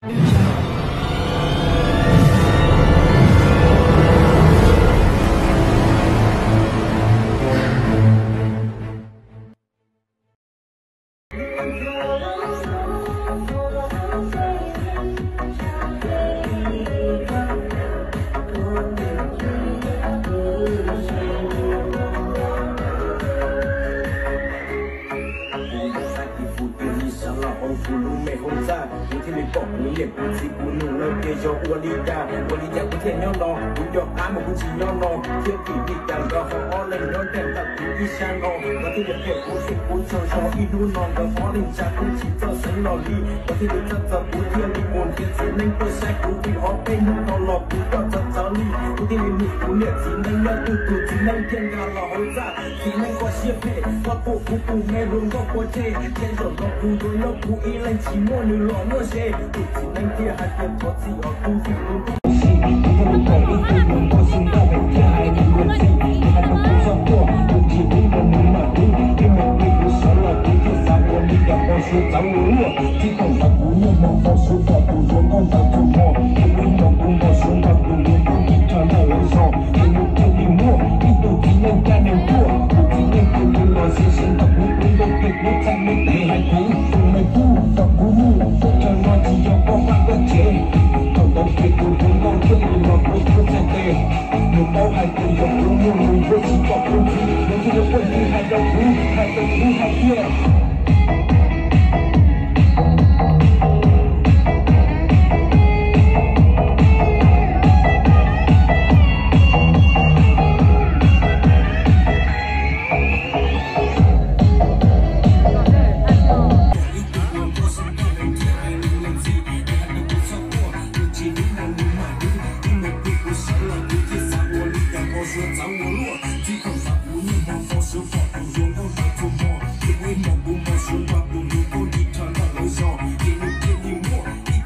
Kuv yog Xab Kis Fus, cia li sawv los hauv kuv lub me hoob txaj, kuv thiaj li pom kuv niam kuv txiv kuv nus lawv tias yog ua li cas, ua li cas kuv thiaj nyob no, kuv nco qab mas kuv tsis nyob no, thiab vim li cas nkawd ho ob leeg nyob nraim ntawm kuv ib sab no, nkawd thiaj li qhia kuv xwb kuv tsaug zog ib hnub no nkawd ob leeg tsa kuv tsis txawj xeev los li, nkawd thiaj li txawj txawv kuv thiaj li mus nrhiav txiv neeb tuaj saib kuv vim ob peb hnub no los kuv coj txawv txawv li, kuv thiaj li nug kuv niam txiv neeb nyob twg tus txiv neeb thiaj nkag los hauv txaj, txiv neeb koj siab phem koj tuaj kuv tus me hluas nkauj pua tseg, ces zaum no kuv yuav nyob kuv ib leeg tsis muaj nws los nyob ze, tus txiv neeb thiaj hais tias thov txim os kuv vim kuv ntuj sim, kuv thiaj li kom ib tug hluas nkauj xwb nkauj heev thiaj hais nws luag txim, nws hais rau kuv txhob quaj, kuv chim ib los nws mam lub, ib hmos li kuv sawv los kuv thiaj xav ua li cas npau suav txawv ua luaj, txij thaum ntawd kuv niaj hmo npau suav kom tus hluas nkauj ntawd txhua hmo, ces ua ib hmos kuv npau suav nrog tus hluas nkauj ib rag nrog lawv zos, ces nws thiaj li muab ib tug txiv neej caj neeg tuaj, tus txiv neej cia li los ze ze ntawm kuv, kuv nkauj cia kuv txhais me tes hais kuv tus me tub kom kuv mus, teb chaws no tsis yog koj vaj koj tsev. Thaum ntawd ces tus hluas nkauj thiaj li los tua kuv txhais tes, nws paub hais tias yog kuv muaj nws yuav tsis pom kuv ntxiv, nws thiaj li quaj nti hais rau kuv, hais rau kuv hais tias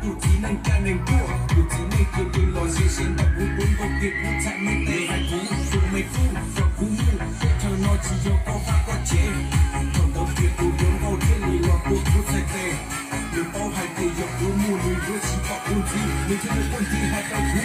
tus txiv neej caj neeg tuaj, tus txiv neej cia li los ze ze ntawm kuv, kuv nkauj cia kuv txhais me tes hais kuv tus me tub kom kuv mus, teb chaws no tsis yog koj vaj koj tsev. Thaum ntawd ces tus hluas nkauj thiaj li los tua kuv txhais tes, nws paub hais tias yog kuv mus nws yuav tsis pom kuv ntxiv, nws thiaj li quaj nti hais rau kuv,